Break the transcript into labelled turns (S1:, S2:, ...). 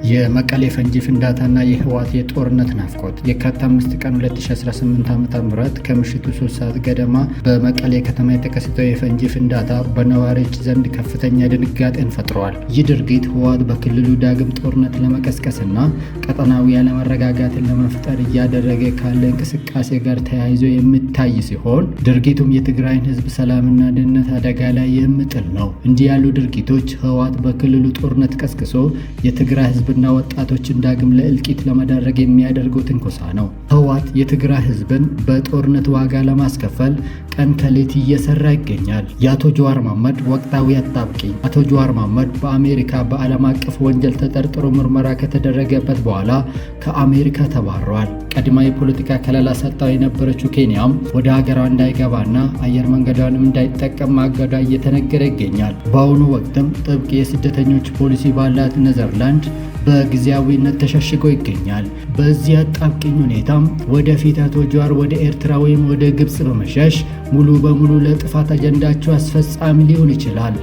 S1: የመቀሌ ፈንጂ ፍንዳታና የህወሓት የጦርነት ናፍቆት። የካቲት 5 ቀን 2018 ዓ.ም ከምሽቱ 3 ሰዓት ገደማ በመቀሌ ከተማ የተከሰተው የፈንጂ ፍንዳታ በነዋሪዎች ዘንድ ከፍተኛ ድንጋጤን ፈጥሯል። ይህ ድርጊት ህወሓት በክልሉ ዳግም ጦርነት ለመቀስቀስና ቀጠናዊ ያለመረጋጋትን ለመፍጠር እያደረገ ካለ እንቅስቃሴ ጋር ተያይዞ የሚታይ ሲሆን፣ ድርጊቱም የትግራይን ህዝብ ሰላምና ደህንነት አደጋ ላይ የሚጥል ነው። እንዲህ ያሉ ድርጊቶች ህወሓት በክልሉ ጦርነት ቀስቅሶ የትግራይ ህዝብና ወጣቶችን ዳግም ለእልቂት ለመዳረግ የሚያደርገው ትንኮሳ ነው። ህወሓት የትግራይ ህዝብን በጦርነት ዋጋ ለማስከፈል ቀን ከሌት እየሰራ ይገኛል። የአቶ ጀዋር መሐመድ ወቅታዊ አጣብቂኝ። አቶ ጀዋር መሐመድ በአሜሪካ በዓለም አቀፍ ወንጀል ተጠርጥሮ ምርመራ ከተደረገበት በኋላ ከአሜሪካ ተባረዋል። ቀድማ የፖለቲካ ከለላ ሰጥታው የነበረችው ኬንያም ወደ ሀገሯ እንዳይገባና አየር መንገዷንም እንዳይጠቀም ማገዷ እየተነገረ ይገኛል። በአሁኑ ወቅትም ጥብቅ የስደተኞች ፖሊሲ ባላት ኔዘርላንድ በጊዜያዊነት ተሸሽጎ ይገኛል። በዚህ አጣብቂኝ ሁኔታም ወደፊት አቶ ጀዋር ወደ ኤርትራ ወይም ወደ ግብፅ በመሸሽ ሙሉ በሙሉ ለጥፋት አጀንዳቸው አስፈጻሚ ሊሆን ይችላል።